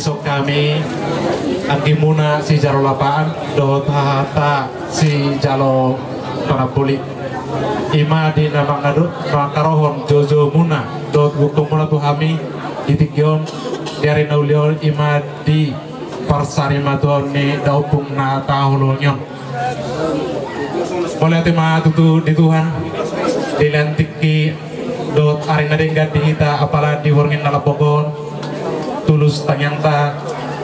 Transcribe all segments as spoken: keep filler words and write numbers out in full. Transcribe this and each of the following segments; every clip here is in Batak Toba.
Songon hami anggimuna sijalo lapaan dohot hahata sijalo panamboli. Ima di na mangado-, mangkarohon joujoumuna dohot gokgokmuna tu hami di tingki on, di ari na uli on, ima di parsarimatuaon ni daompung na tahaholongi on. Mauliate ma tutu di Tuhan, di lean tingki dohot ari na denggan di hita, apala di borngin na lambok on, tulus tangiangta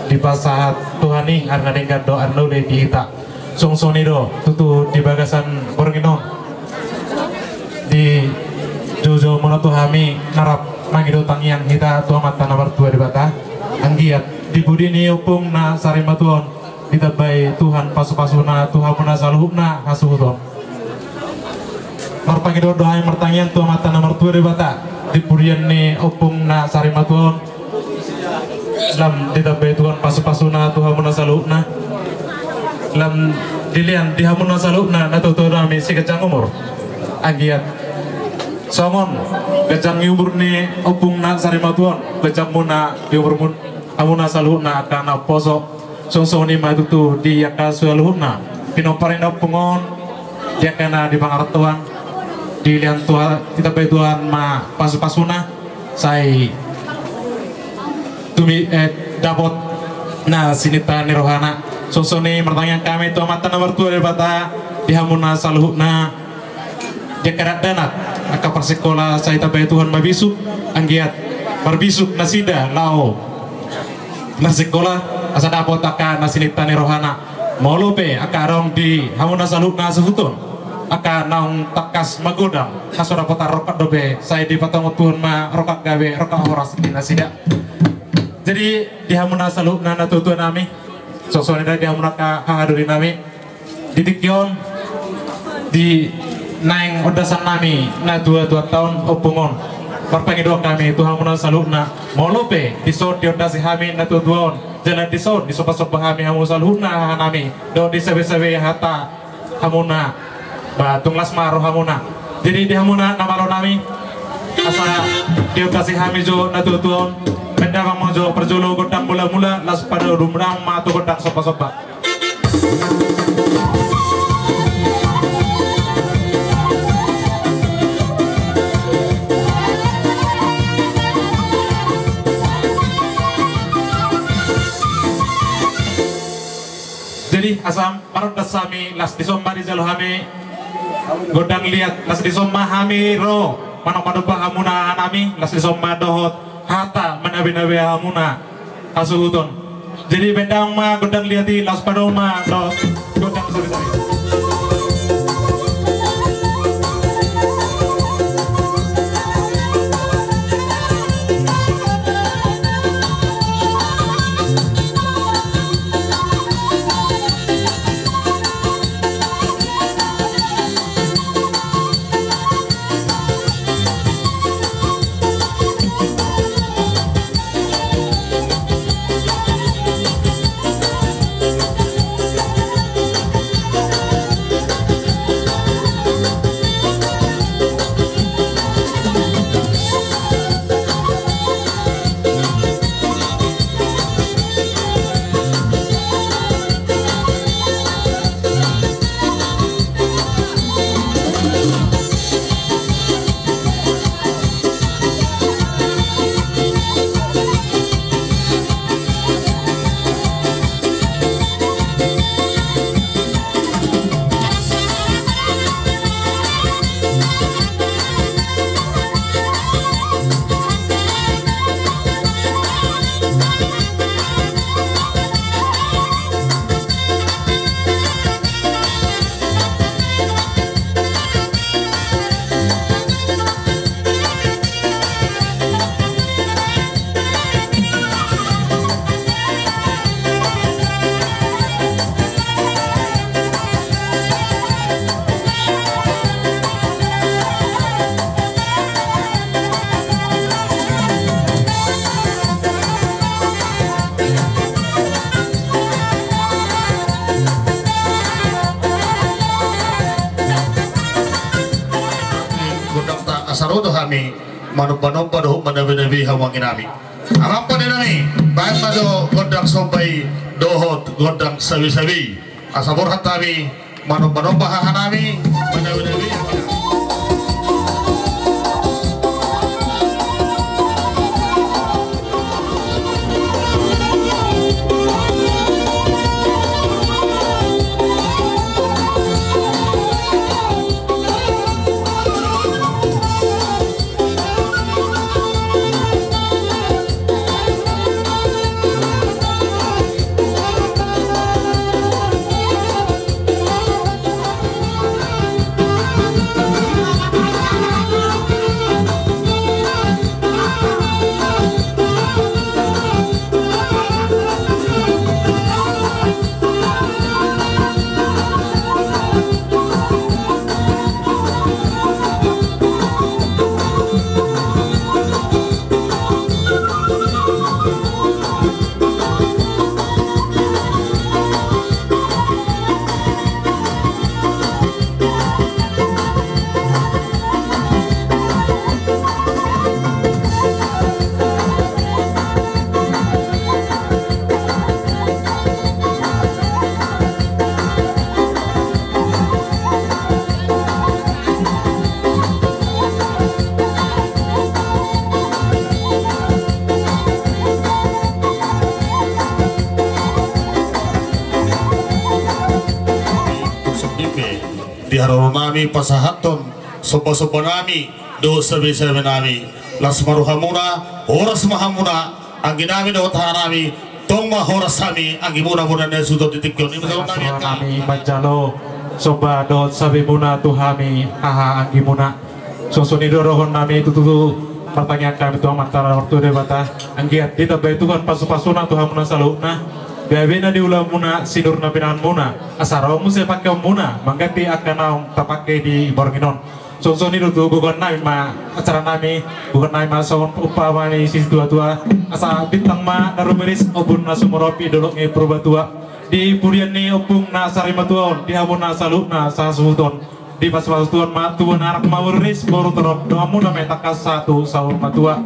dipasahat Tuhan i ari na denggan dohot ari na uli di hita. Songon i do tutu di bagasan borngin on, di joujoumuna tu hami na rap mangido tangiang hita tu Amanta na martua Debata, anggiat di pudi ni ompung na sarimatuaon ditambai Tuhan pasupasuna tu hamuna saluhutna hasuhuton. Marpangidoan do hami martangiang tu Amanta na martua Debata di pudian ni ompung na sarimatuaon, lam ditambai Tuhan pasupasuna tu hamuna saluhutna, lam dilean di hamuna saluhutna natuatuanami siganjang umur. Anggiat songon ganjang ni umur ni ompung na sarimatuaon, ganjang muna di umurmuna, hamuna saluhutna angka na poso. Songon i ma tutu di angka saluhutna pinompar ni ompung on, di angka na di pangarantoan, dilean Tuhan, ditambai Tuhan ma pasupasuna, sai tumi-, eh, dapot na sininta ni rohana. Songon i martangiang hami tu Amanta na martua Debata di hamuna saluhutna, di angka dakdanak, angka parsikola, sai tambai Tuhan ma bisuk, anggiat marbisuk nasida laho marsikola, asa dapot angka na sininta ni rohana. Molo pe angka adong di hamuna saluhutna hasuhuton angka naung tangkas magodang, na so dapotan rongkap dope, sai dipatongon Tuhan ma rongkap gabe, rongkap horas di nasida. Jadi di hamuna saluhutna natuatuanami, songon i di hamuna angka hahadorinami, di tingki on, di naeng ondasannami natuatuanta on, ompung on, marpangidoan hami tu hamuna saluhutna, molo pe dison diondasi hami natuatua on, jala dison disombasomba hami hamu saluhutna hahanami, dohot disabesabe hata hamuna, ba tung las ma rohamuna. Jadi di hamuna na malonami, asa diondasi hami jo natuatua on, baen damang ma jo parjolo gondang mulamula, laos padomu damang ma tu gondang sombasomba. Jadi asa marondas hami, laos dison ma dijalo hami gondang liat, laos dison ma hami ro manang manomba hamuna hahanami, laos dison ma dohot hata manabenabe hamuna hasuhuton. Jadi baen damang ma gondang liat i, laos padomu ma dohot gondang soritan. Gondangta, asa ro do hami manombanomba dohot manabenabe hamu angginami. Amang pande nami, baen ma jo gondang somba i dohot gondang sabe-sabe i. Asa borhat hami manomba-nomba haha nami, manabi-nabi. Di haroro nami pasahathon somba-somba nami dohot sabe-sabe nami. Las ma rohamuna, horas ma hamuna, anggi nami dohot haha nami. Tong ma horas hami anggimuna bona na suhut di tingki on. Ima songon nami, nami manjalo somba dohot sabemuna tu hami haha anggimuna. Songon i do dohonon nami tutu, martangiang hami tu Amanta na martua Debata, anggiat ditambai Tuhan pasu-pasuna tu hamuna saluhutna, gabe na niulamuna, sinur na pinahanmuna, asa ro muse pangkeonmuna mangganti angka naung tapangke di borngin on. Songon i do tutu, gogoan nami ma acara nami, gogoan nami ma songon umpama ni situa-tua, asa bintang ma na rumiris, ombun na sumorop di dolok ni Purbatua. Di pudian ni ompung na sarimatua on, di hamuna saluhutna sahasuhuton, dipasu-pasu Tuhan ma tubu ni anak ma riris, boru torop, donganmuna ma i tangkas sahat tu saur matua.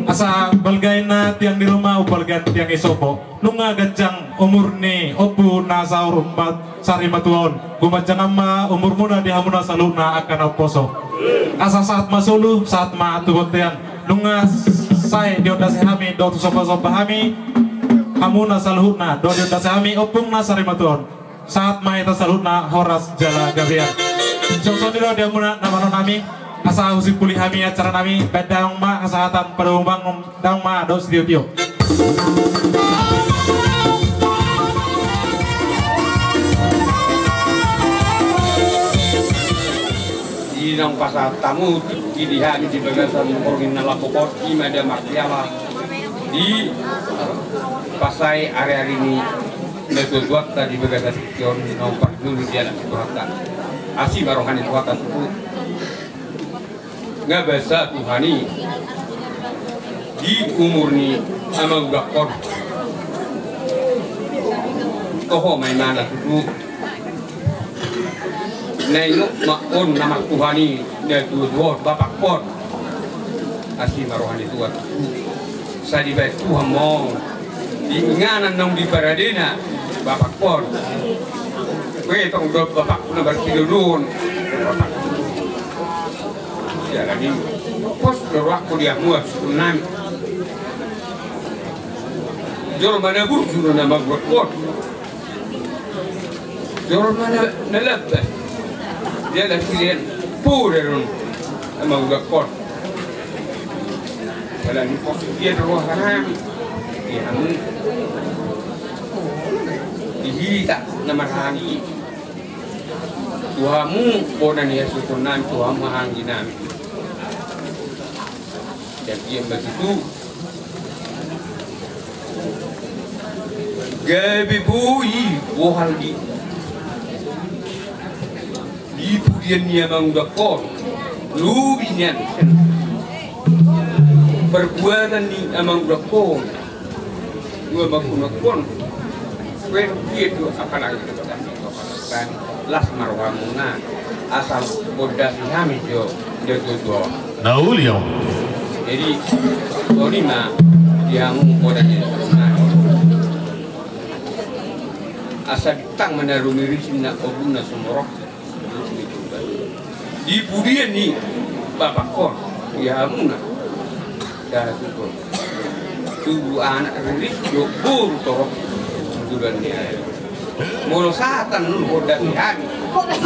Asa balga inna tiang ni ruma, umbalga tiang ni sopo. Nunga ganjang umur ni ompu na saur ma-, sarimatua on, gumanjangan ma umurmuna di hamuna saluhutna angka na umposo. Asa sahat ma solu, sahat ma tu bontean. Nunga sae diondasi hami dohot somba-somba hami, hamuna saluhutna, dohot diondasi hami ompung na sarimatua on. Sahat ma hita saluhutna horas jala gabean. Songon i do di hamuna na manoan nami, asa husimpuli hami acara nami, baen damang ma hasahatan, padomu bangun damang ma dohot sitio-tio. Di naung pasahat hamu di hami di bagasan borngin na lambok on, ima da marpiala di pasae ari-ari ni natuatuanta di bagasan tingki on, naung parjolo di anak ni Tuhanta. Asi ma roha ni Tuhanta tutu. Nga basa Tuhan i di umur ni amang udangkon. Toho ma imana tutu. Na ingot ma on na martuhan i, na tuatua on, bapakkon. Asi ma roha ni Tuhan. Sai dibaen Tuhan ma on di inganan naung diparadena bapakkon. Pe tong do bapakku na marsidodohon. Jala ni pos do rohangku di hamu suhutnami. Jolma na burju do na manguakkon. Jolma na, na lambas. Dia na silean pura do na manguakkon. Jala ni pos dia do rohanami di hamu. Di hita na marhaha i. Tu hamu bona ni hasuhutonnami, tu hamu haha angginami. Jadi ia begitu. Gabe boi bohal di, di pudian ni amang udangkon. Lobi nian. Perbuatan ni amang udangkon. Dua amang udangkon. Kue dia dua apalagi. Las ma rohamuna, asa mondasi hami jo, jo tuatua. Na uli on. Jadi, songon i ma. Di hamu poda ni. Asa bintang ma na rumiris, na ombun na sumorop. Di pudian ni bapakkon, di hamuna. Tubu anak riris do boru torop. Tuduran ni air. Molo satan nu poda ni hami.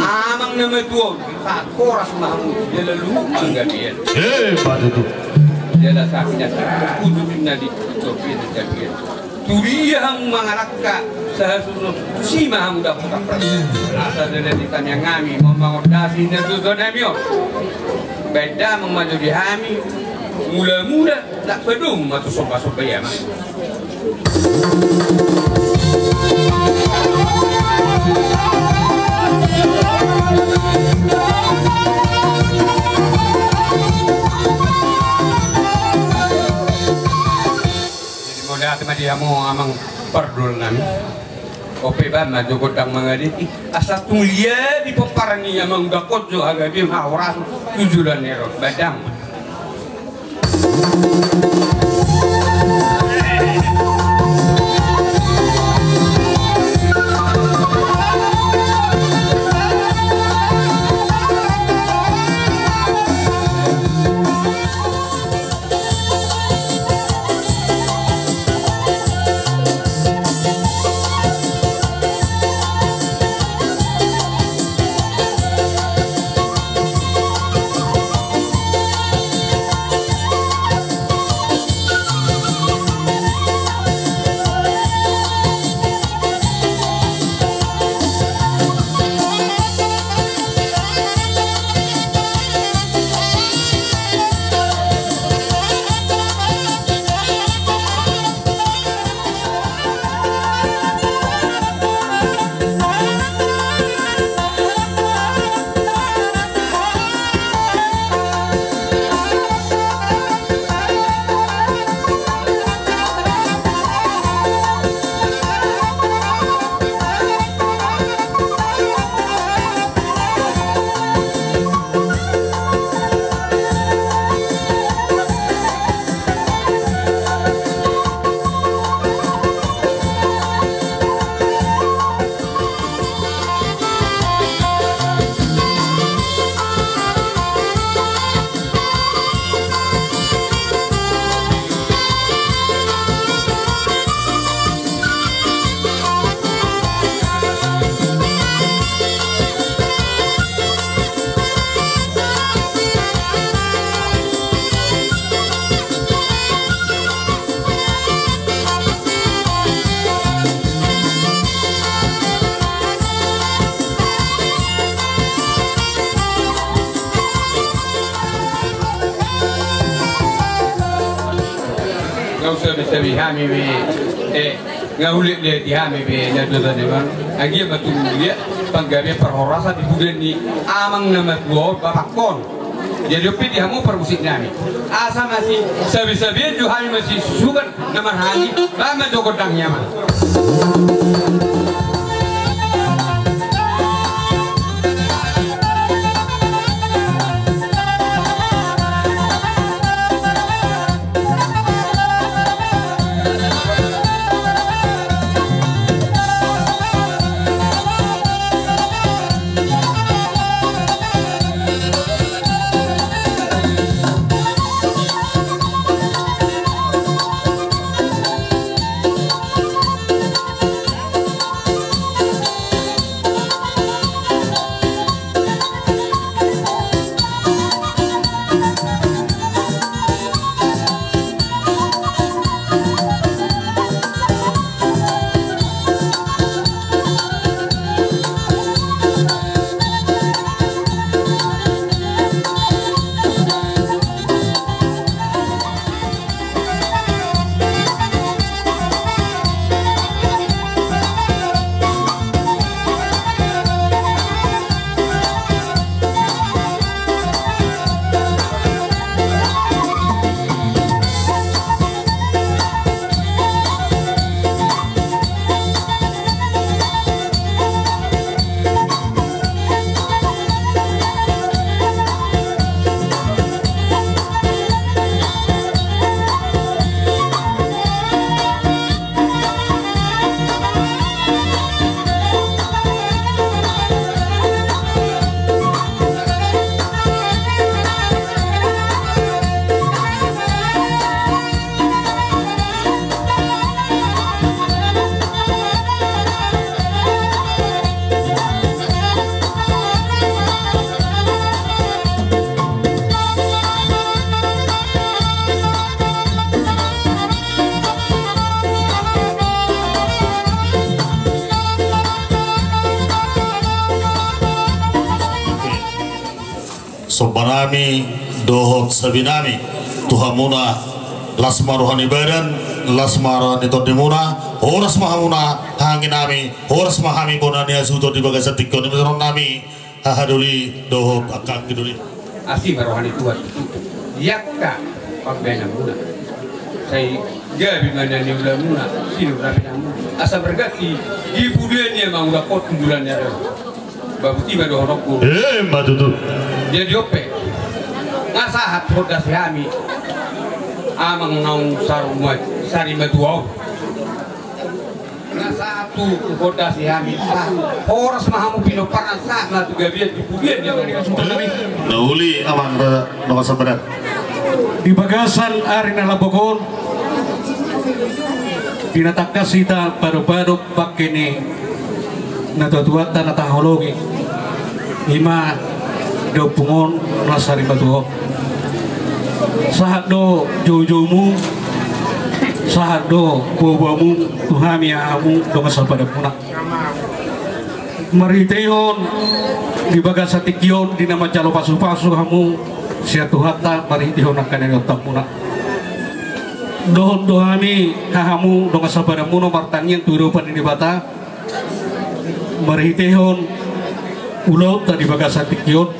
Amang na matua on, tak koras ma hamu, jala luhut ma gabean. Eh, patutu. Jala sapi na sapi, kudu na di copian, di copian. Tudia hamu mangalangka, sahasunon, si ma hamu dapot apras. Asa dala di tamiang hami, mambangun dasi na tutu nami on. Baen damang ma jo di hami, mula-mula, tak pedung ma tu somba-somba ia ma. Jadi mauliate ma di hamu amang pardol nami. Ope baen ma jo gondang mangadeti. Asa tung liat di pomparan ni amang dapot jo hagabeon hahorason tu joloan ni ari on. Baen damang. Nga husabisabi hami be, eh, nga hulehon hami be na tutu nami on. Anggiat ma tung liat panggabean parhorasan di pudian ni amang na matua on bapakkon. Jadi on pe di hamu parmusik nami, asa masisabisabian jo hami masisusugan na marhaha i. Baen ma jo gondang i amang. Somba nami dohot sabi nami tu hamuna, las ma roha ni badan, las ma roha ni tondimuna, horas ma hamuna haha anggi nami, horas ma hami bona ni hasuhuton di bagasan tingki on. Ima tutu nami haha doli dohot angka anggi doli. Asi ma roha ni Tuhan di angka pambahenanmuna. Sai gabe ma na niulamuna, sinur na pinamuna. Asa marganti di pudian i ma ulakhon tu bulan ni ari on. Babuti ma dohononku. Ima tutu. Jadi on pe, nga sahat hondasi hami amang naung saur matua, sarimatua on. Nga sahat tu hondasi hami, sahat. Horas ma hamu pinomparna, sahat ma tu gabean di pudian i ma. Na uli amang da dongan sabadan. Di bagasan ari na lambok on, di na tangkas hita padopadop bangke ni natuatuanta na tahaholongi, ima da ompung on na sarimatua on. Sahat do joujoumu, sahat do boaboamu tu hami hamu dongan sabadanmuna. Marhiteihon di bagasan tingki on di na manjalo pasupasu hamu sian Tuhanta marhiteihon angka na niontangmuna. Dohot do hami hahamu dongan sabadanmuna martangiang tu adopan ni Debata marhiteihon ulaonta di bagasan tingki on.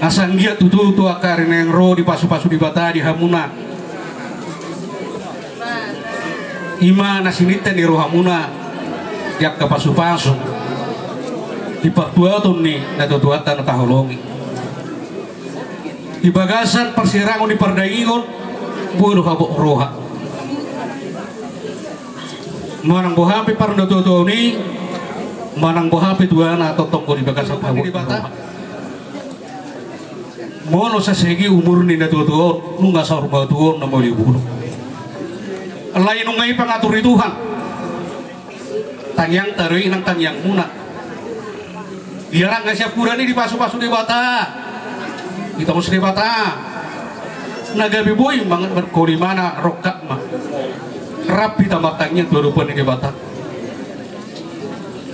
Asa anggiat tutu tu angka ari na naeng ro dipasupasu Debata di hamuna. Ima na sininta ni rohamuna di angka pasupasu di partuaton ni natuatuanta na tahaholongi. Di bagasan parsirangon ni pardagingon, boi do habot roha. Manang boha pe parnatuatuaon i, manang boha pe tuana, tongtong do di bagasan habot roha. Molo sasegi umur ni natuatua on, nunga saur matua on na mauliuliu. Alai nunga i pangatur ni Tuhan. Tangiangta do i nang tangiangmuna. Ia rap na siampudan i dipasupasu Debata, ditongos Debata. Na gabe boi mangan markolimana rongkap ma. Rap hita martangiang tu adopan ni Debata.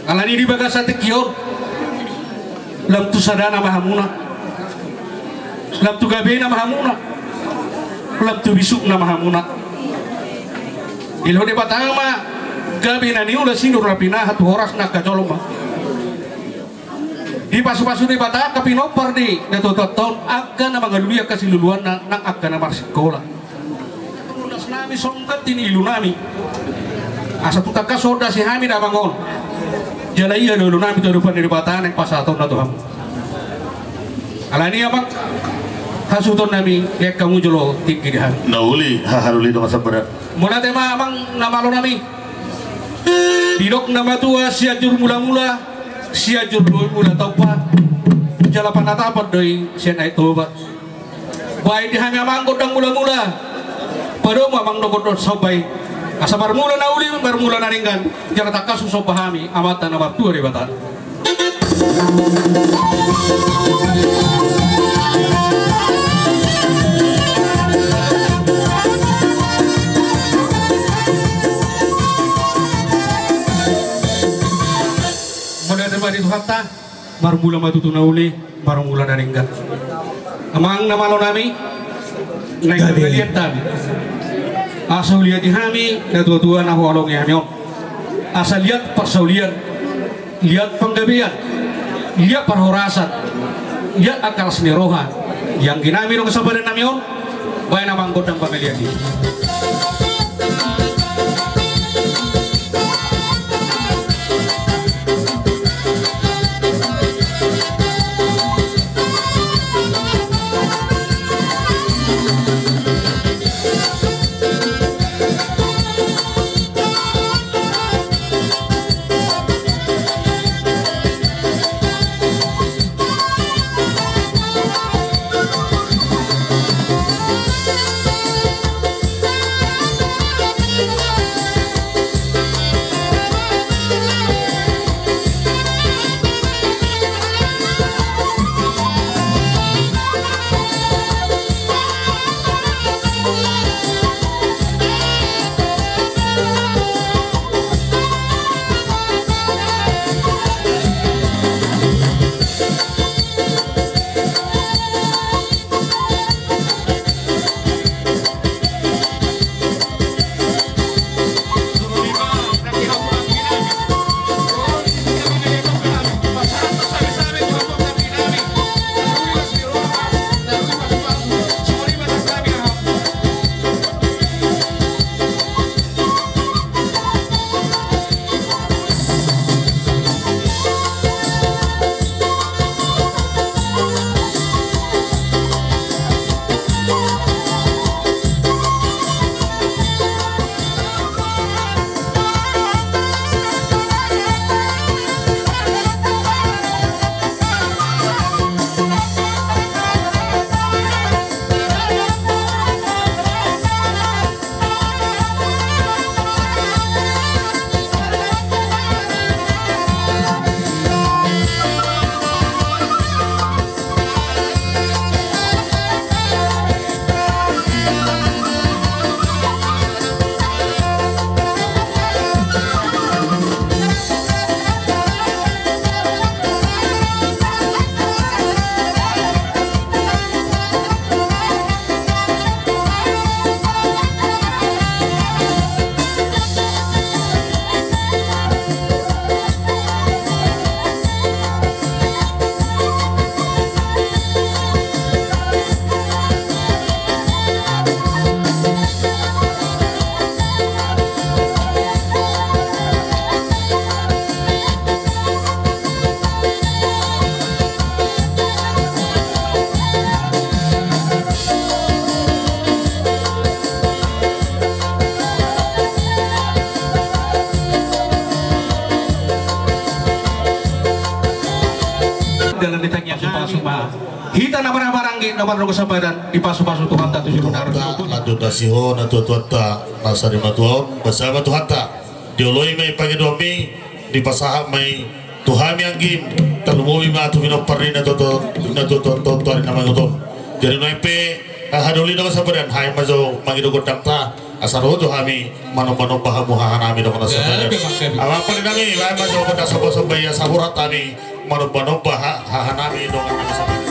Alani di bagasan tingki on, lam tu sadana ma hamuna, lam tu gabena ma hamuna, lam tu bisukna ma hamuna. Dilehon Debata ma gabe na niula, sinur na pinahan tu horasna angka jolma. Dipasupasu Debata angka pinompar ni natuatuanta on, angka na mangalului angka siluluanna nang angka na marsikola. Tunas nami songon ganti ni ilu nami. Asa tung tangkas hondasi hami damang on. Jala ia do ilu nami tu adopan ni Debata naeng pasahatonna tu hamu. Alani amang, hasuhuton nami, diek hamu jolo tingki di hami. Na uli haha doli dongan sabadan. Mauliate ma amang na malo nami. Didok na matua, Sianjur Mulamula, Sianjur do i Mula Tompa. Jala panatapan do i sian Aek Toba. Baen di hami amang gondang mulamula. Padomu amang dohot gondang somba i. Asa marmula na uli, marmula na denggan. Jala tangkas husomba hami Amanta na martua Debata. Mauliate ma di Tuhanta. Marmula ma tutu na uli, marmula na denggan. Amang na malo nami, naeng mangaliat hami. Asa huliati hami natuatua na huhaholongi hami on. Asa liat parsaulian, liat panggabean, liat parhorasan, liat angka las ni roha di anggi nami dongan sabadan nami on. Baen amang gondang pangalian i. Dalan ni tangiang pasu-pasu ma hita na marhahamaranggi na mardongan sabaran dipasupasu Tuhanta tu julu na ro. Lanjut na siho na tua-tuanta na sari matua on, basa ma Tuhanta. Dioloi ma i pangidoanmi, dipasahat ma i tu hami anggim, tarlumobi ma tu pinompar ni na tua-tua, na tua-tua, tua-tua ari na mangihuthon. Jadi nuaeng pe, ah, hadoli dongan sabaran, hami ma jo mangido gondangta, asa ro jo hami manomba-nomba hamu hahanami dongan sabaran. Amang pande nami, hami ma jo gondang samba-samba ia sahurat hami manomba-nomba ha-, hahanami dongan nami sabaran.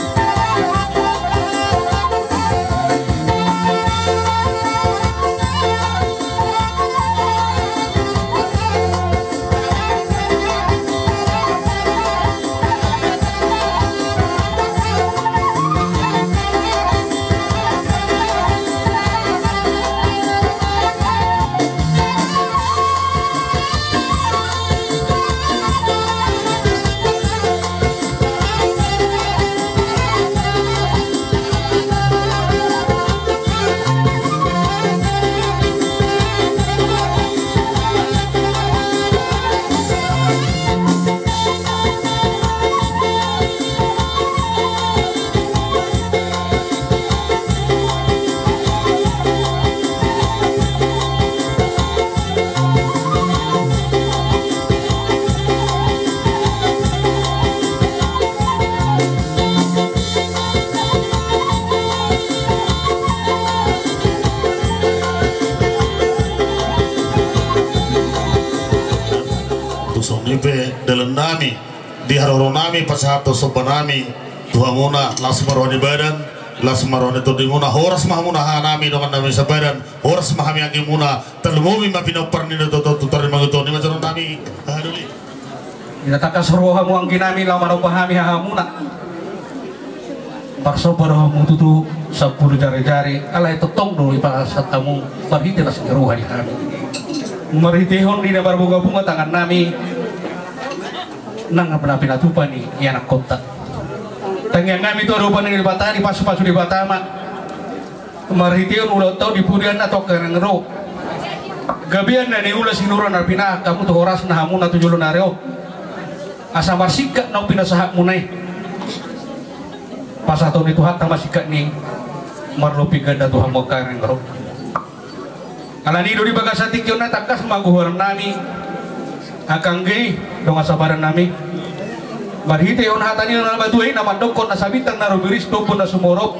Tung songon i pe dalan nami, di haroro nami pasahathon somba nami tu hamuna, las ma roha ni badan, las ma roha ni tondimuna, horas ma hamuna hahanami dongan nami sabaran, horas ma hami anggimuna, tarlumobi ma pinompar ni na tua-tua tu tua ari na mangihuthon, i ma jolo nami, ah, doli. Di na tangkas ro hamu anggi nami laho manomba hami hahamuna. Marsomba do hamu tutu sampulu jari-jari, alai tongtong do dipasahat hamu marhite las ni roha di hami. Marhitehon di na marbunga-bunga tangan nami nang na pinatupa ni ianakkonta. Tangiang nami tu adopan ni Debata, dipasu-pasu Debata ma marhitehon ulaonta on di pudian na tongka naeng ro. Gabean na niula, sinura na pinahan hamu tu horasna hamuna tu jolo ni ari on. Asa marsingkat naung pinasahatmuna i. Pasahaton ni Tuhanta ma singkat ni marlopi ganda tu hamu angka naeng ro. Alani i do di bagasan tingki on na tangkas ma goaran nami. Angka anggi, dongan sabaran nami. Marhitehon hata ni na matua i na mandokkon na sabintang na rumiris, na ombun na sumorop.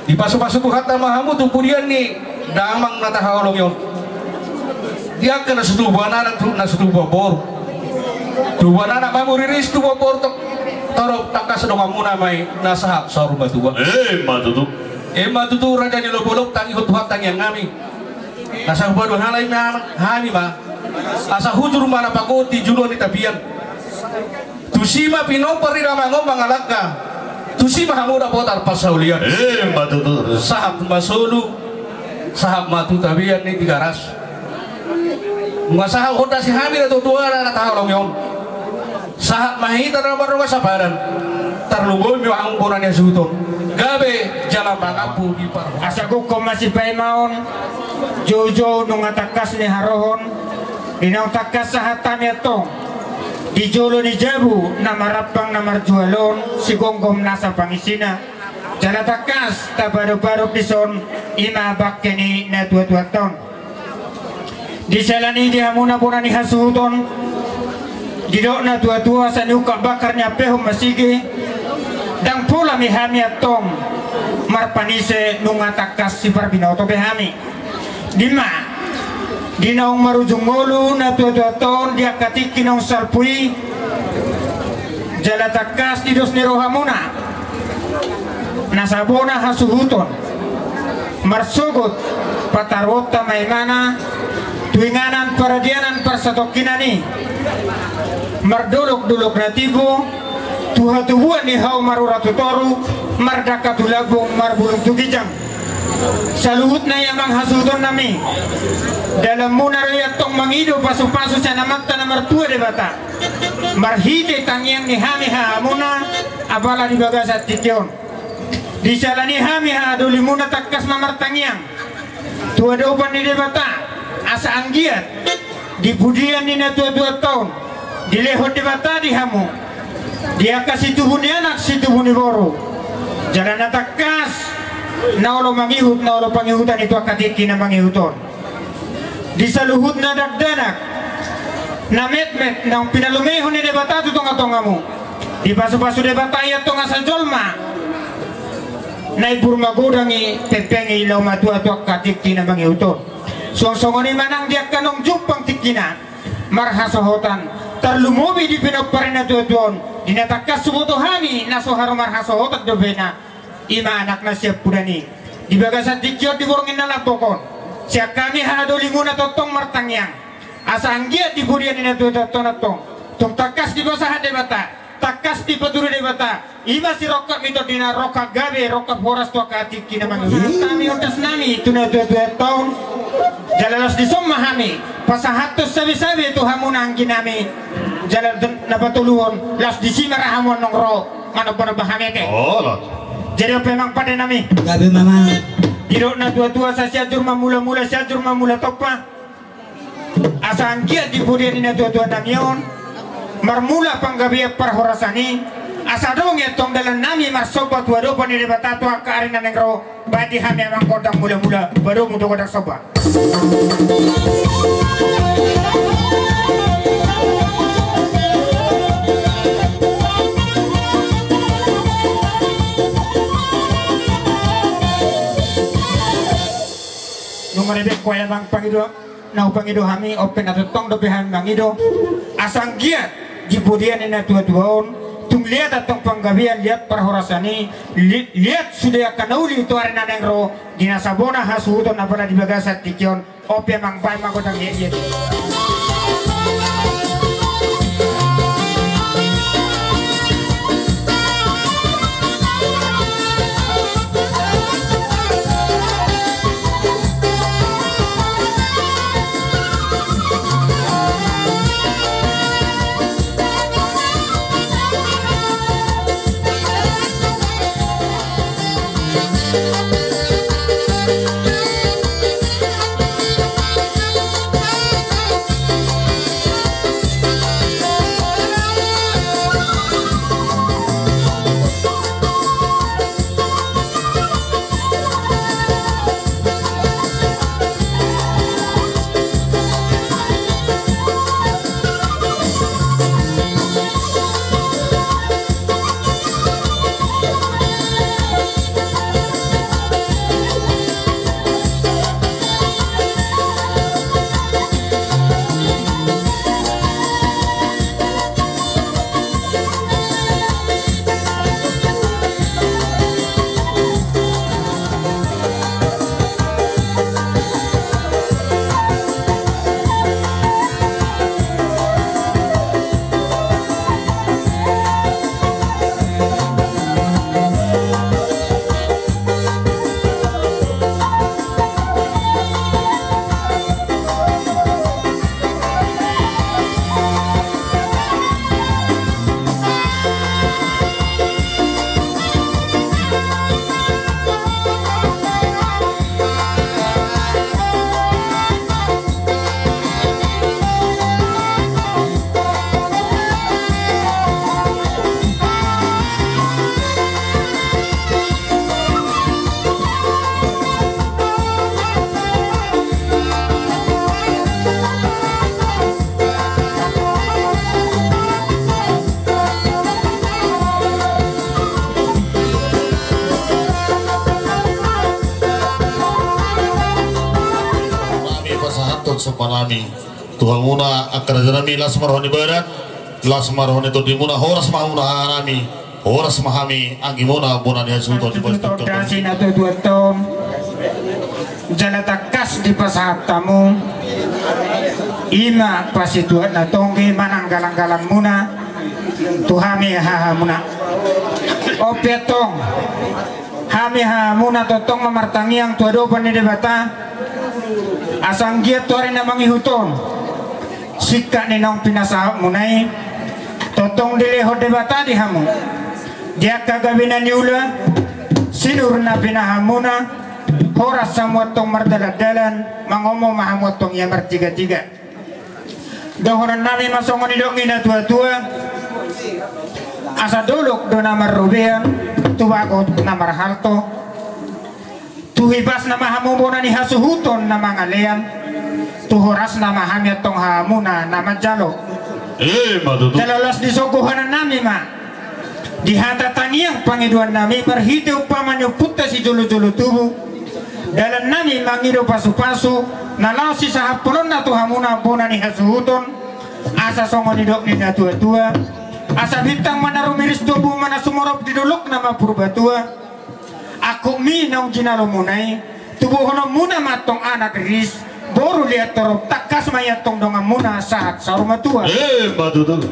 Dipasu-pasu Tuhanta ma hamu tu pudian ni damang na tahaholongi on. Di angka na so tubuan anak, na so tubuan boru. Tubuan anak ma muriris, tubuan boru tor-, torop, tangkas donganmuna ma i na sahat saur matua. Emma tutu. Emma tutu raja ni lombu-lombu, tangihon Tuhan tangiang nami. Asa hupaduahon halak i ma hami ma. Asa hujur ma na pagot di julu ni tapian. Tusi ma pinompar ni damang on mangalangka. Tusi ma hamu dapotan parsaulian. Emma tutu. Sahat ma solu. Sahat ma tu tapian ni Tigaras. Nunga sahat hondasi hami na tua-tua na tahaholongi on. Sahat ma hita na mardongan sabaran. Tarlumobi ma hamu bona ni hasuhuton. Gabe jala mangampu di parhorasan. Asa gokhon ma sipaimaon. Jou-jou nunga tangkas ni harohon. Di naung tangkas sahat hami antong di jolo ni jabu na marampang na marjual on, sigomgom nasa pangisina. Jala tangkas tapadop-padop dison, i ma bangke ni na tua-tuanta on. Di siala ni i di hamuna bona ni hasuhuton, didok na tua-tua, asa niungkap bakar niampehon masigi. Ndang pola be hami antong marpanise, nunga tangkas siparbinoto be hami. Di ma, di naung marujung ngolu na tua-tuanta on di angka tingki naung salpu i, jala tangkas di dos ni rohamuna, nasa bona hasuhuton, marsogot pataruonta ma imana tu inganan paradianan parsatongkinan i, mardolok-dolok na timbo, tu hatubuan ni hau marura tu toru, mardangka tu lambung, marbulung tu ginjang. Saluhutna i amang hasuhuton nami. Dalanmuna do i antong mangido pasu-pasu sian Amanta na martua Debata. Marhite tangiang ni hami hahamuna, apala di bagasan tingki on. Di siala ni i hami hahadolimuna tangkas ma martangiang tu adopan ni Debata, asa anggiat di pudian ni na tua-tuanta on, dilehon Debata di hamu Di angka situbu ni anak, situbu ni boru. Jala na tangkas, na olo mangihut, na olo pangihutan i tu angka tingki na mangihut on. Di saluhutna dakdanak, na metmet, naung pinalumeihon ni Debata tu tongatongamu. Dipasupasu Debata i antong asa jolma na imbur magodang i, pengpeng i, laho matua tu angka tingki na mangihut on. Suang songon i ma nang di angka naung jumpang tingkina marhasohotan, tarlumobi di pinompar ni natuatua on, di na tangkas huboto hami na so haru marhasohotan dope na, i ma anakna siampudan i. Di bagasan tingki on, di borngin na lambok on, sian hami hahadolimuna tongtong martangiang asa anggiat di pudian ni natuatua on antong, tung tangkas dipasahat Debata, tangkas dipatudu Debata, i ma sirongkap ni tondina, rongkap gabe, rongkap horas tu angka tingki na mangihut. Pasahat hami ondas nami tu natuatua on. Jala laos dison ma hami pasahathon sabesabe tu hamuna anggi nami. Jala na patoluhon, laos disi ma ra hamu annon ro manombanomba hami, ate. Jadi on pe, amang pande nami. Gabe ma, amang. Didok natuatua, asa Sianjur ma mulamula, Sianjur ma mula tompa. Asa anggiat di pudian ni natuatua nami on marmula panggabean parhorasan i, asa adong i antong dalan nami marsomba tu adopan ni Debata tu angka ari na naeng ro. Baen di hami, amang, gondang mulamula, badomu do gondang somba. Nunga dibaen ho, amang, pangido na hupangido hami, on pe na tongtong dope hami mangido, asa anggiat di pudian ni natuatua on tung liat antong panggabean, liat parhorasan i, li-, liat sude angka na uli tu ari na naeng ro, di na sabona hasuhuton apala di bagasan tingki on. On pe, amang, baen ma gondang hiat-hiat. Nami pasahathon somba nami tu hamuna angka raja nami, las ma roha ni badan, las ma roha ni tondimuna, horas ma hamuna haha nami, horas ma hami anggimuna bona ni hasuhuton. Di bagasan tingki on, natuatua on, jala tangkas dipasahat hamu i ma pasituak na tonggi manang galanggalangmuna tu hami hahamuna. On pe antong, hami hahamuna tongtong ma martangiang tu adopan ni Debata, asa anggiat tu ari na mangihut on, singkat ni naung pinasahatmuna i tongtong dilehon Debata di hamu. Di angka gabe na niula, sinur na pinahanmuna, horas hamu antong mardalandalan, mangomo ma hamu antong ia martigatiga. Dohonon nami ma songon nidok ni natuatua: Asa dolok do na marrobean, tu bagot na marhalto. Tu hipasna ma hamu bona ni hasuhuton na mangalean, tu horasna ma hami antong hamuna na manjalo. Ima tutu. Jala las ni sogohanan nami ma di hata tangiang pangidoan nami marhite umpama ni ompunta sijolojolo tubu. Dalan nami mangido pasupasu na laos sisahaphononna tu hamuna bona ni hasuhuton. Asa songon nidok ni natuatua, asa bintang ma na rumiris, tobu ma na sumorop, di dolok na ma Purbatua. Angkup ni naung jinalomuna i, tubuhononmuna ma antong anak riris, boru liat torop, tangkas ma i antong donganmuna sahat saur matua. Ima tutu.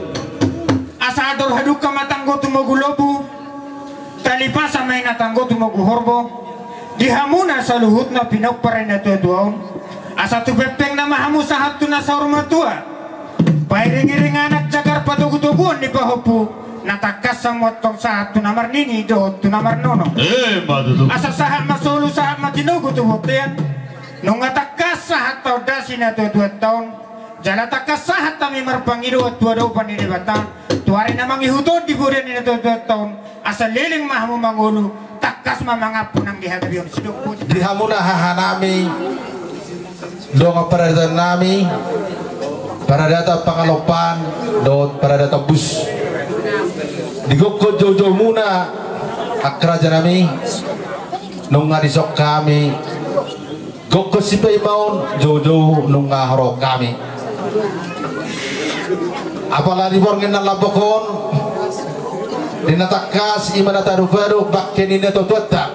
Asa andor hadungka ma tanggo tumogu lobu, tali pasa ma i na tanggo tumogu horbo. Di hamuna saluhutna pinompar ni natuatua on, asa tu pengpengna ma hamu sahat tu na saur matua. Pairingiring anak jagar patogutoguon ni pahompu, na tangkas hamu antong sahat tu na marnini dohot tu na marnono. Ima tutu. Asa sahat ma solu sahat ma tinogu tu bontean. Nunga tangkas sahat taondasi natuatuanta on. Jala tangkas sahat hami marpangidoan tu adopan ni Debata, tu ari na mangihut on di pudi ni natuatuanta on. Asa leleng ma hamu mangolu, tangkas ma mangampu nang di hagabeon sidok pudi. Di hamuna hahanami, dongan paradaton nami, Paradaton Pangalompaan dohot Paradaton Bus. Di gokhon joujoumuna angka rajanami, nunga dison hami. Gokhon sipaimaon joujou nunga huroha hami. Apala di borngin na lambok on, di na tangkas ima na tarupa do bangke ni natuatuanta.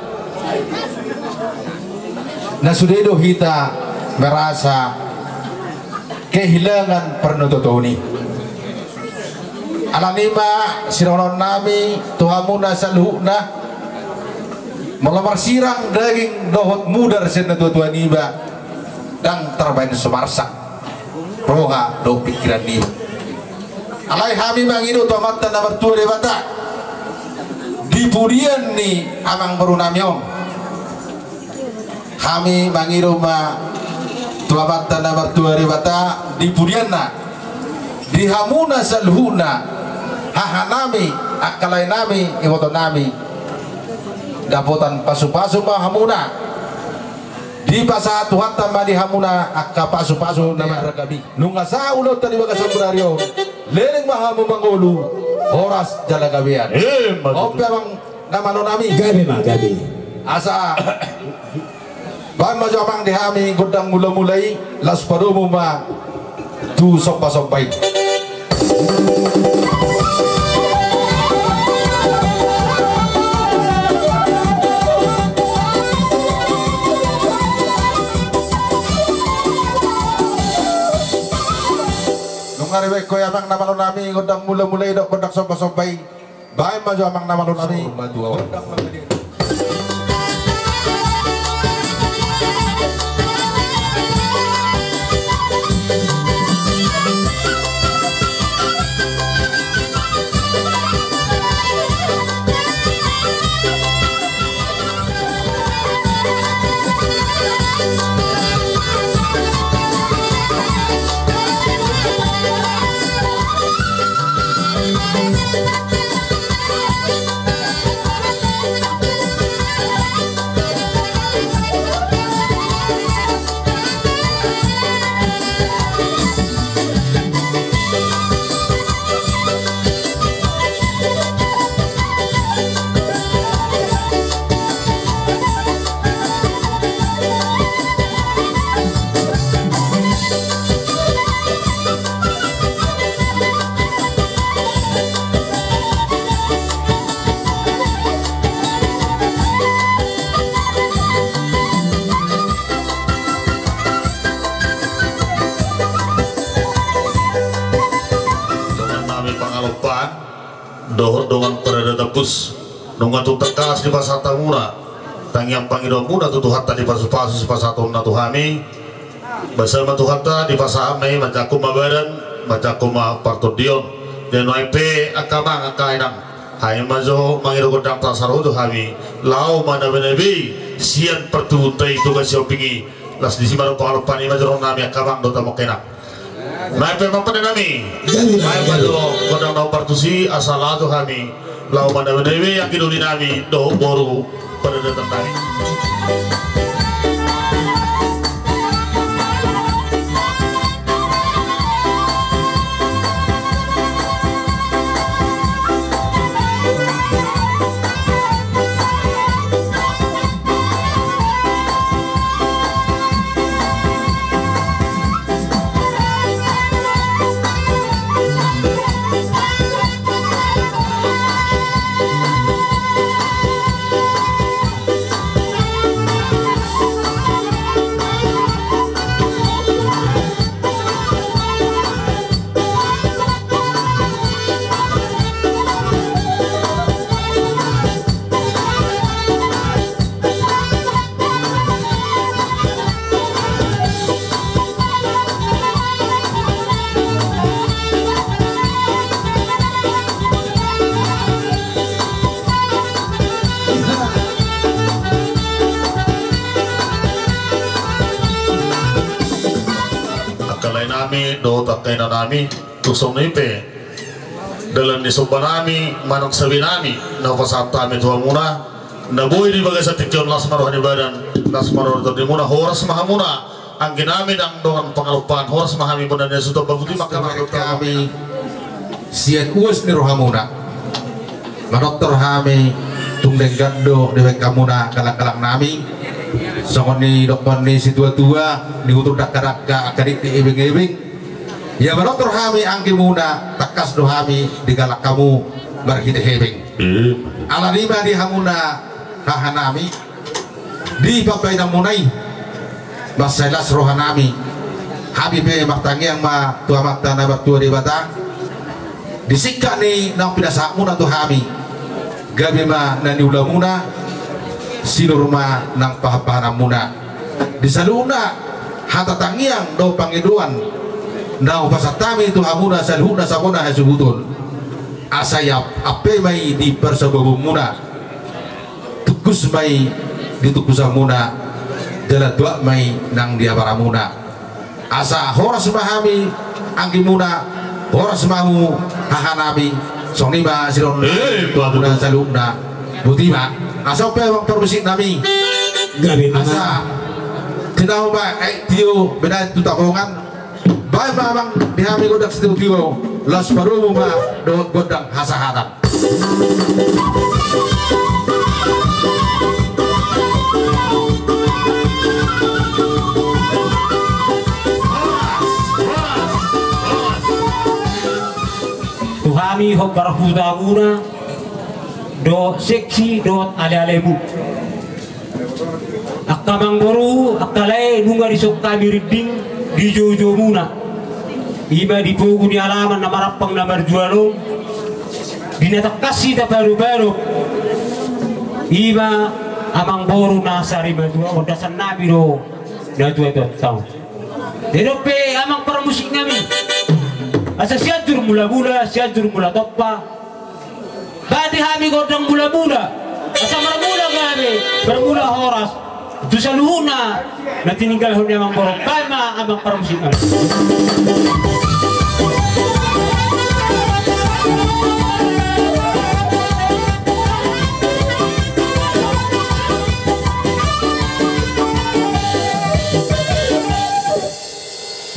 Na sude do hita merasa kehilangan parnatuatuaon i. Alani i ma sidohonon nami tu hamuna saluhutna, molo marsirang daging dohot mudar sian natuatua niba, ndang tarbaen sumarsak roha dohot pingkiran niba. Alai hami mangido tu Amanta na martua Debata, di pudian ni amangboru nami on. Hami mangido ma tu Amanta na martua Debata di pudianna, di hamuna saluhutna, hahanami, angka laenami, ibotonami, dapotan pasupasu ma hamuna. Dipasahat Tuhanta ma di hamuna angka pasupasu na marragam i. Nunga sahat ulaonta di bagasan sadari on, leleng ma hamu mangolu, horas jala gabean. Ima tutu. On pe amang na malo nami. Gabe ma, gabe. Asa baen ma jo amang di hami gondang mulamula i, laos padomu ma tu sombasomba i. Nunga dibaen ho i amang na malo nami gondang mulamula i dohot gondang sombasomba i. Baen ma jo amang na malo nami. Dongan nami Pangalompaan dohot dongan Paradaton Bus, nunga tung tangkas dipasahat hamuna tangiang pangidoanmuna tu Tuhanta, dipasupasu sipasahatonna tu hami. Basa ma Tuhanta, dipasahat ma i, manjangkon ma badan, manjangkon ma partondion. Di nuaeng pe angka amang angka inang, hami ma jo mangido gondang, tasaroha jo hami laho manabenabe sian partubunta i tu Gasihombing i. Laos disi ma dohot Pangalompaan, i ma jo dohonon nami angka amang dohot amang inang. Nuaeng pe amang pande nami, nuaeng ma jo gondang na hombar tusi, asa laho jo hami Laho mandabe-dabe anggi doli nami dohot boru paradaton nami. Angka lae nami dohot angka ina nami, tung songon i pe dalan ni somba nami manang sabe nami na hupasahat hami tu hamuna, na boi di bagasan tingki on las ma roha ni badan, las ma roha ni tondimuna, horas ma hamuna anggi nami nang dongan pangalompahan, horas ma hami bona ni hasuhuton. Botima ma hami sian uas ni rohamuna. Manortor hami tung denggan do dibaen hamuna halak-halak nami. Songon nidokkon ni situa-tua, ni utur dakka-dakka, angka dikdik ebeng-ebeng. Ia manortor hami anggimuna, tangkas do hami digalak hamu marhite hepeng. Alani i ma di hamuna haha nami, di pambahenanmuna i mansai las roha nami. Hami pe martangiang ma tu Amanta na martua Debata, di singkat ni naung pinasahatmuna tu hami, gabe ma na niulamuna, sinur ma nang pahanpahananmuna. Di saluhutna hata tangiang dohot pangidoan na hupasahat hami tu hamuna saluhutna sabona hasuhuton, asa ia ampe ma i di parsababonmuna, tungkus ma i di tungkusanmuna, jala tuat ma i nang di abaramuna. Asa horas ma hami anggimuna, horas ma hamu haha nami. Songon i ma sidok hamuna saluhutna. Botima. Asa on pe amang parmusik nami, asa tinahu ma aek tio binaen tu tabongan. Baen ma amang di hami gondang sitio-tio, laos padomu ma dohot gondang hasahatan. Tu hami hombar hutamuna dohot seksi dohot ale-alemu. Angka amangboru, angka lae, nunga dison hami rinding di joujoumuna. I ma di pogu ni alaman na marampang na marjual on, di na tangkas hita padopadop, i ma amangboru na sarimatua on, dasannami do na tuatua on. Didok pe amang parmusik nami, asa Sianjur Mulamula, Sianjur Mulatompa, baen di hami gondang mulamula, asa marmula gabe, marmula horas tu saluhutna na tininggalhon ni amangboru. Baen ma amang parmusik nami.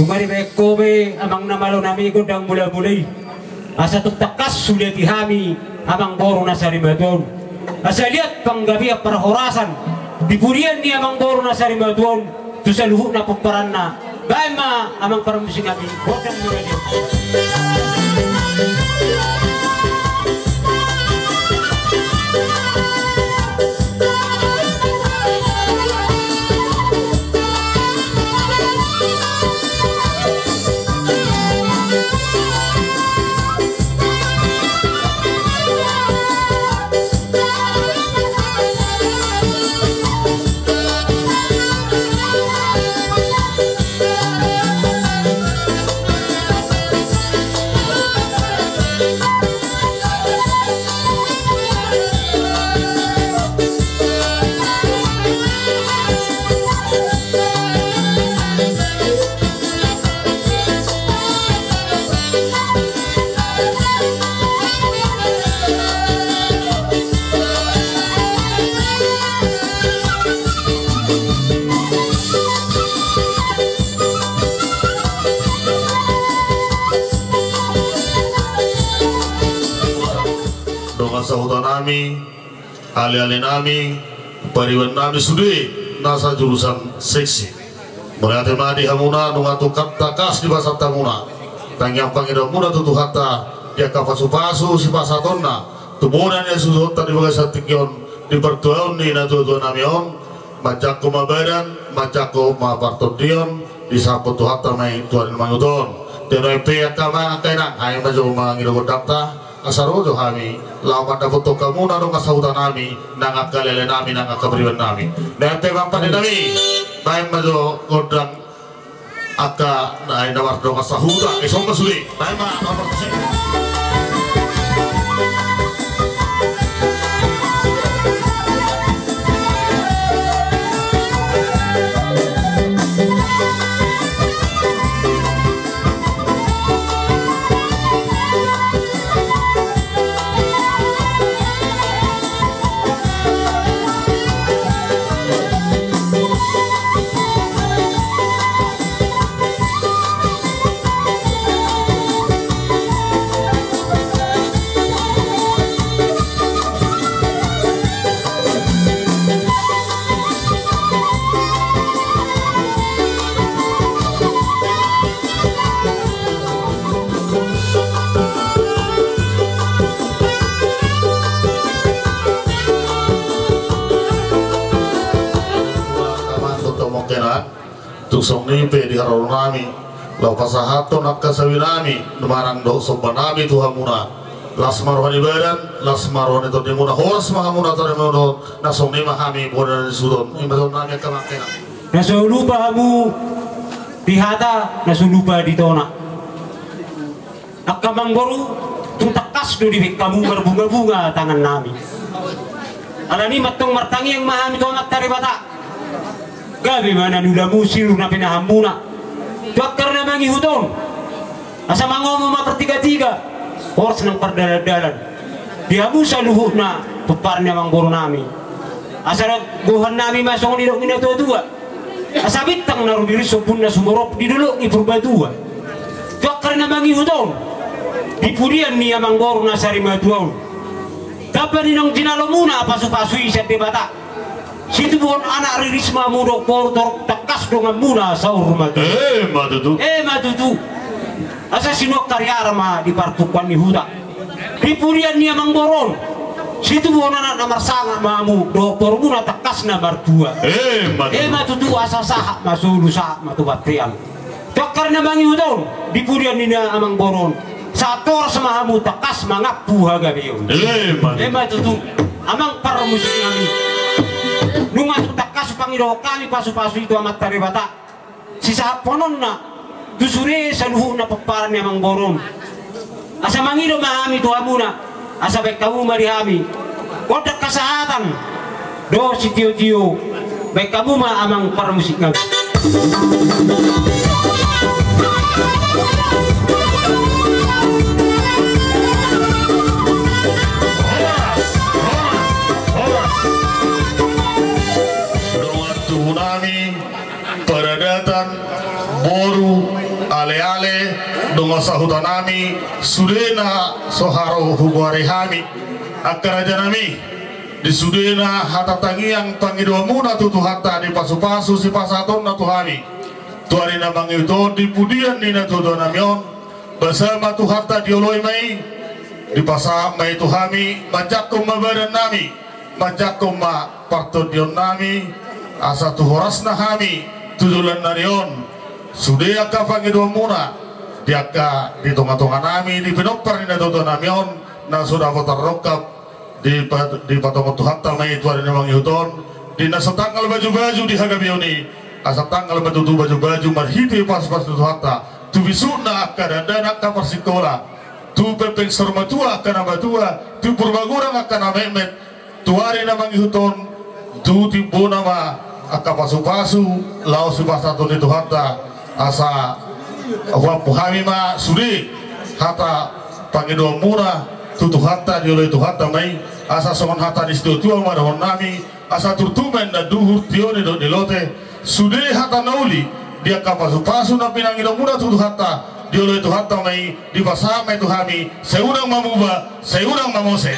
Nunga dibaen ho be amang na malo nami gondang mulamula i, asa tung tangkas huliati hami amangboru na sarimatua on, asa liat panggabean parhorasan di pudian ni amangboru na sarimatua on tu saluhutna pomparanna. Baen ma amang parmusik nami gondang mulamula i. Sahuta nami, ale-ale nami, pariban nami sude na sajurusan seksi. Mauliate ma di hamuna nunga tung tangkas dipasahat hamuna tangiang pangidoanmuna tu Tuhanta di angka pasu-pasu sipasahatonna tu bona ni hasuhutonta di bagasan tingki on, di partuaon ni natua-tua nami on, manjangkon ma badan, manjangkon ma partondion, disahaphon Tuhanta ma i tu ari na mangihut on. Tinoe pe angka amang angka inang, hami ma jo mangido gondangta, asa ro jo hami laho mandapothon hamuna dongan sahuta nami, nang angka ale-ale nami, nang angka pariban nami. Nang pe amang pande nami, baen ma jo gondang angka na mardongan sahuta, ison ma sude. Baen ma, baen ma sude. Tung songon i pe di haroro nami laho pasahathon angka sawi nami manang dohot somba nami tu hamuna. Las ma roha ni badan, las ma roha ni tondimuna, horas ma hamuna tu ari na mangihut on. Na songon i ma hami bona ni suhut on, ima songon nami angka amang angka inang. Na so lupa hamu di hata, na so lupa di tona. Angka amangboru, tung tangkas do dibaen hamu marbunga-bunga tangan nami. Alani i ma antong martangiang ma hami tu Amanta Debata. Gabe ma na niulamu, sinur na pinahanmuna tu angka ari na mangihut on. Asa mangomo ma partiga-tiga, horas nang pardalan-dalan di hamu saluhutna pomparan ni amangboru nami. Asa gohan nami ma songon nidok ni natua-tua. Asa bintang na rumiris ombun na sumorop di dolok ni Purbatua. Tu angka ari na mangihut on, di pudian ni amangboru na sarimatua on, tamba ni naung jinalomuna pasu-pasu i sian Debata. Situbuhon anak riris ma hamu dohot boru, torop tangkas donganmuna saur matua. Emma tutu. Emma tutu. Asa sinuan kariara ma di partungkoan ni huta. Di pudian ni amangboru on, situbuhon anak na marsangap ma hamu dohot borumuna tangkas na martua. Emma tutu. Emma tutu, asa sahat ma solu, sahat ma tu bontean. Tu angka ari na mangihut on, di pudian ni amangboru on, sahat horas ma hamu tangkas mangampu hagabeon. Emma tutu. Emma tutu. Amang parmusik nami, nunga tung tangkas pangidohon hami pasu-pasu i tu Amanta Debata, sisahaphononna tu sude saluhutna pomparan ni amangboru on. Asa mangido ma hami tu hamuna, asa baen hamu ma di hami gondang hasahatan dohot sitio-tio. Baen hamu ma, amang parmusik nami. Dongan tubu nami, paradatan, boru, ale-ale, dongan sahuta nami, sude na so haru hugoari hami, angka raja nami, di sude na hata tangiang pangidoanmuna tu Tuhanta di pasu-pasu sipasahatonna tu hami tu ari na mangihut on, di pudian ni natua-tua nami on, basa ma Tuhanta, dioloi ma i, dipasahat ma i tu hami, manjangkon ma badan nami, manjangkon ma partondion nami, asa tu horasna hami tu joloan ni ari on, sude angka pangidoanmuna di angka di tonga-tonga nami, di pinompar ni natua-tua nami on, na so dapotan rongkap, dipa-, dipatongon Tuhanta ma i tu ari na mangihut on, di na so tanggal baju-baju di hagabeon i, asa tanggal ma tutu baju-baju marhite pasu-pasu ni Tuhanta tu bisukna angka dakdanak, angka parsikola, tu pempeng saur matua angka na matua, tu Purba Gurang angka na metmet, tu ari na mangihut on, tu timbona ma angka pasu-pasu laho sipasahaton ni Tuhanta. Asa huampu hami ma sude hata pangidoanmuna tu Tuhanta, dioloi Tuhanta ma i, asa songon hata ni situa-tua ma dohonon nami, asa turtu ma indahan duhur, tio ni dolok ni lote, sude hata na uli di angka pasu-pasu na pinangidoanmuna tu Tuhanta, Dioloi Tuhanta ma i, dipasahat ma i tu hami, sai unang mamuba, sai unang mamose.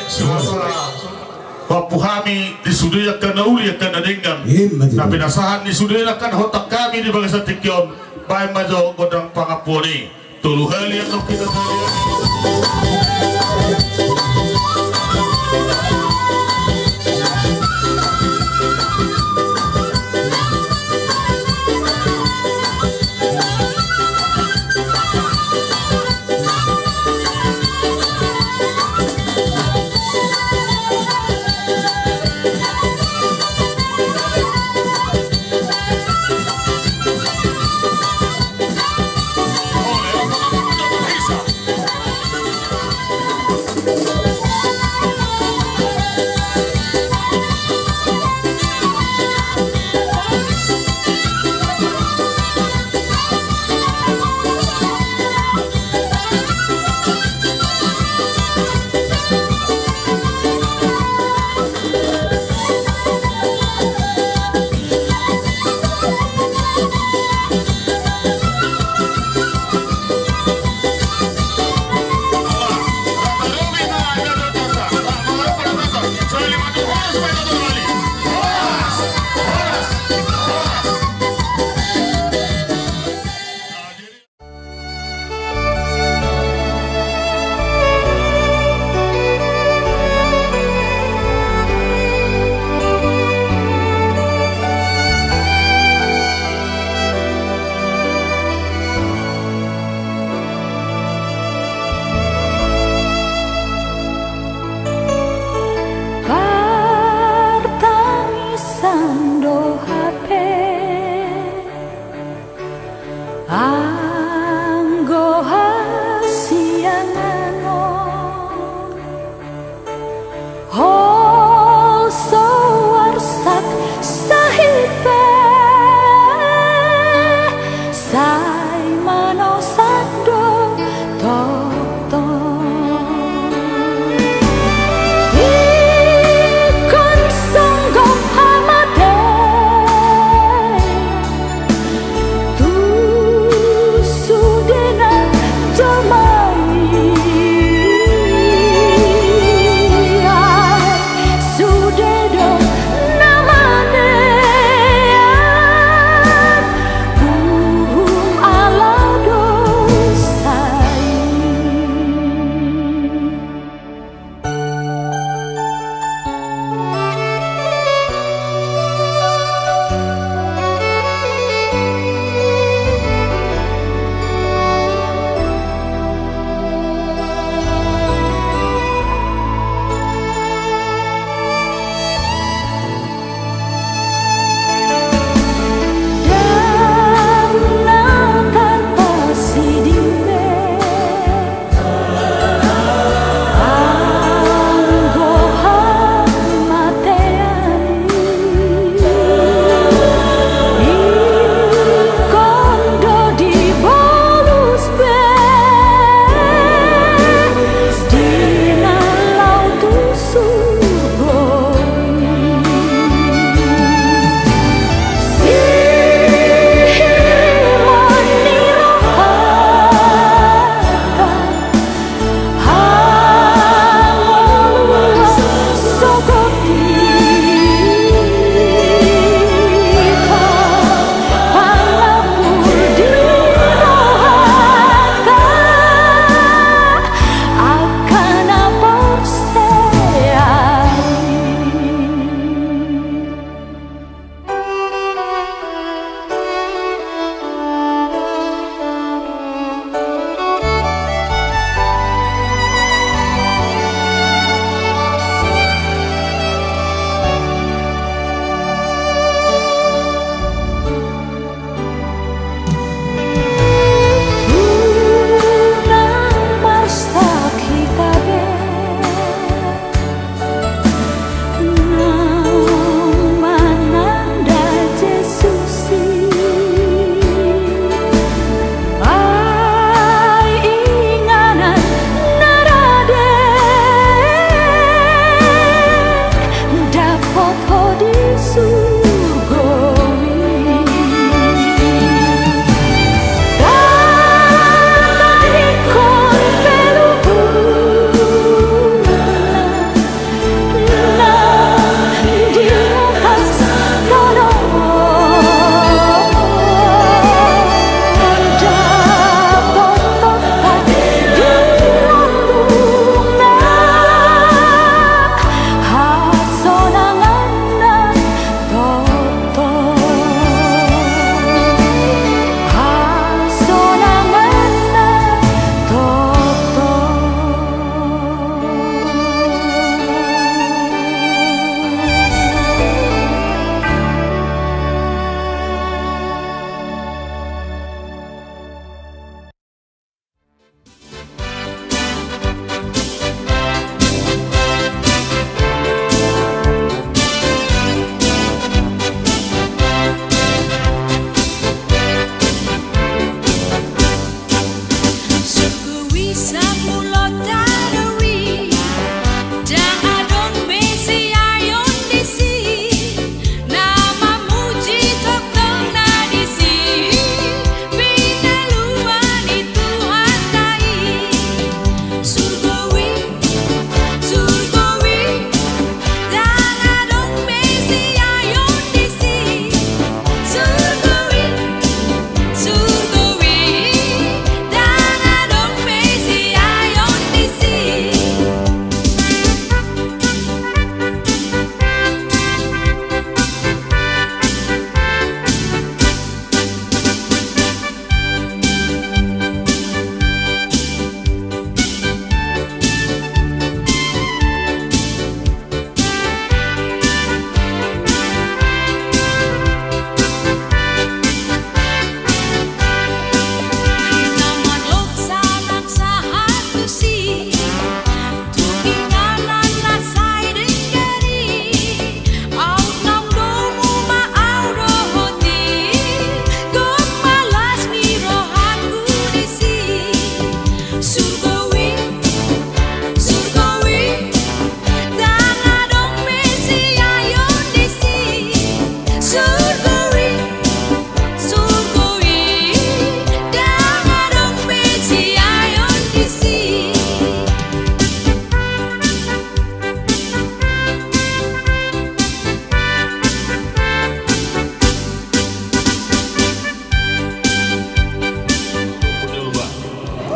Pampu hami di sude angka na uli, angka na denggan. Na pinasahat ni sude angka na hotang hami di bagasan tingki on, baen ma jo gondang pangampuon i. Tolu hali angka kita.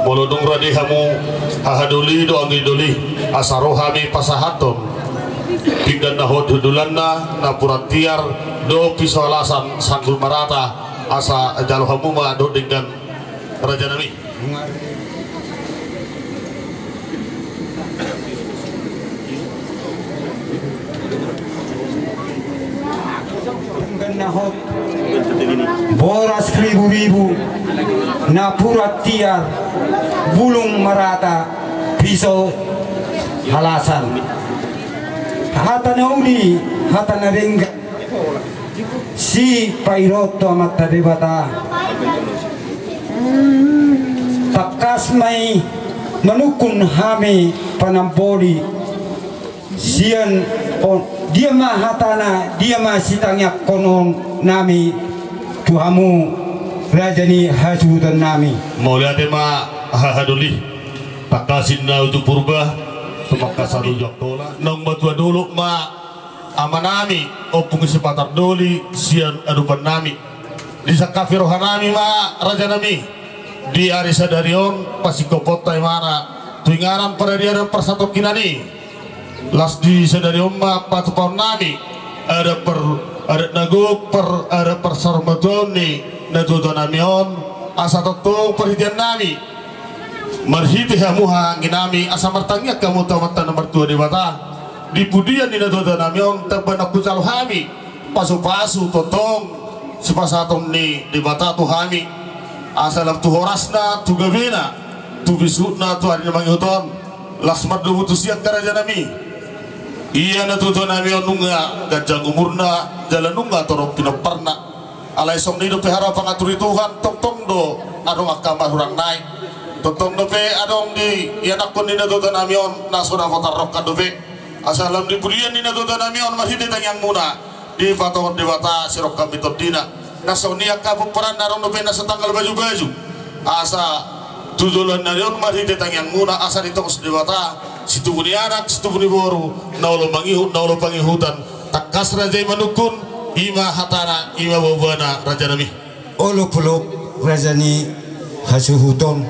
Molo dung rade hamu hahadoli dohot anggi doli, asa ro hami pasahathon pinggan na hot tu hundulanna, napuran tiar dohot piso alasan, sanggul marata, asa jalo hamu ma dohot denggan, rajanami. Boras ribu-ribu, napuran tiar, bulung marata, piso alasan. Hata na uli, hata na denggan sipaihut tu Amanta Debata. Tangkas ma i manungkun hami panamboli sian on, dia ma hatana, dia ma sitangiangkonon nami tu hamu raja ni hasuhuton nami. Mauliate ma hahadoli. Tangkas ninna uju Purba, tumangkas uju Angkola. Naung matua dolok ma amanami, Ompu Sipatar Doli sian adopan nami. Disangkapi roha nami ma raja nami, di ari sadari on pasingkophonta imana tu inganan paradianan parsatongkinan i. Laos di sadari on ma patupaon nami adat par, adat na gok par, adat parsaurmatuaon ni natuatua nami on, asa tongtong parhitean nami marhite hamu haha anggi nami, asa martangiang hamu tu Amanta na martua Debata. Di pudian ni natuatua nami on tamba na hujalo hami pasupasu tongtong sipasahaton ni Debata tu hami, asa lam tu horasna, tu gabena, tu bisukna tu ari na mangihut on. Laos mardomu tusi angka raja nami. Ia natuatua nami on nunga ganjang umurna jala nunga torop pinomparna. Alai songon i dope haroa pangatur ni Tuhan, tongtong do adong angka marhurang nai. Tongtong dope adong di ianakhon ni natuatua nami on na so dapotan rongkap dope. Asa lam di pudian ni natuatua nami on marhite tangiangmuna dipatongkot Debata sirongkap ni tondina. Na songon i angka pomparan na adong dope na so tanggal bajubaju. Asa tu joloan ni ari on marhite tangiangmuna asa ditongos Debata situbu ni anak, situbu ni boru, na olo mangihut, na olo pangihutan. Tangkas raja i manungkun, i ma hatana, i ma boaboana raja nami. Olopolop raja ni hasuhuton,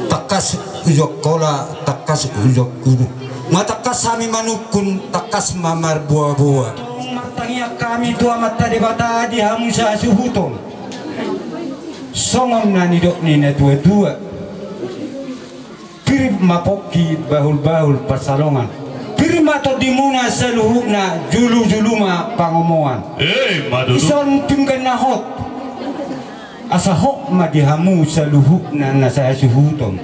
tangkas uju Angkola, tangkas uju Angkola. Nga tangkas hami manungkun, tangkas ma marboaboa. Martangiang hami tu Amanta Debata di hamu sahasuhuton. Songon na nidok ni natuatua. Pir ma pongki bahulbahul pansalongan. Pir ma tondimuna saluhutna, julujulu ma pangomoan. Eh, ma tutu. Dison pinggan na hot. Asa hot ma di hamu saluhutna na sahasuhuton.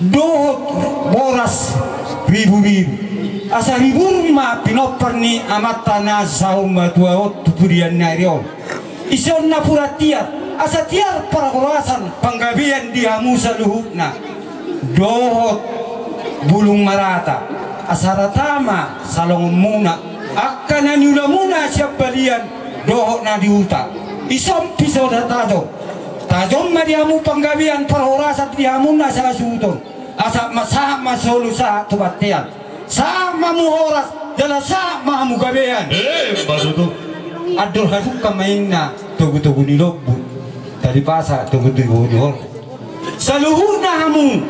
Dohot boras riburibu. Asa ribur ma pinompar ni Amanta na saurmatua on tu pudian ni ari on. Dison napuran tiar, asa tiar parhorasan panggabean di hamu saluhutna. Dohot bulung marata, asa rata ma salongonmuna, angka na niulamuna sian balian dohot na di huta. Dison piso na tajom. Tajom ma di hamu panggabean parhorasan di hamu na sahasuhuton. Asa ma sahat ma solu sahat tu bontean. Sahat ma hamu horas, jala sahat ma hamu gabean. Eh, ma tutu. Andor hadungka ma inna togutogu ni lombu. Taripasa togutogu ni horbo. Saluhutna hamu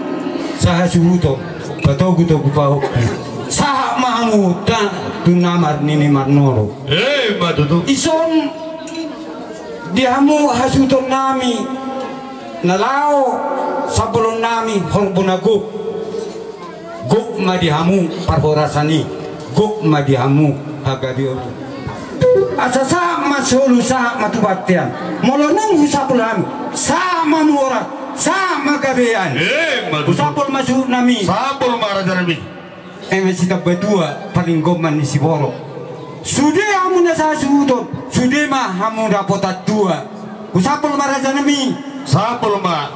sahasuhuton, patogutogu pahompu. Sahat ma hamu ta tu na marnini marnono. Eh, ma tutu. Dison di hamu hasuhuton nami na laho sambolon nami horbo na gok. Gok ma di hamu parhorasan i, gok ma di hamu hagabeon. Asa sahat ma solu sahat ma tu bontean. Molo nunga husambol hami, sahat ma hamu horas, sahat ma gabean. Eh, ma tutu. Husambol ma suhut nami. Sambol ma raja nami. Eme sitambatua, palinggoman ni siborok. Sude hamu na sahasuhuton, sude ma hamu dapotan tua. Husambol ma raja nami. Sambol ma.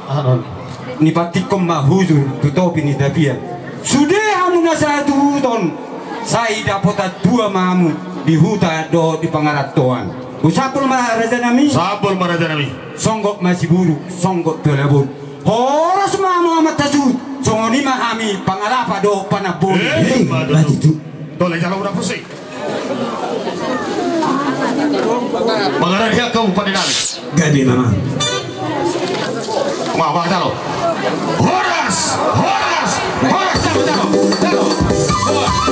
Nipantikkon ma hujur tu topi ni tapian. Sude hamu na sahasuhuton, sai dapotan tua ma hamu di huta dohot di pangarantoan. Husambol ma raja nami. Sambol ma raja nami. Songgop ma siburuk, songgop tu halabon. Horas ma hamu amanta suhut, songon i ma hami pangalapa dohot panamboli. Eh, eh, ma tutu. Tole jalo udah pusing. Mangarani hak kamu pada nami. Gabe ma amang. Wah, wah, jalo. Horas, horas, horas, jalo, jalo, jalo.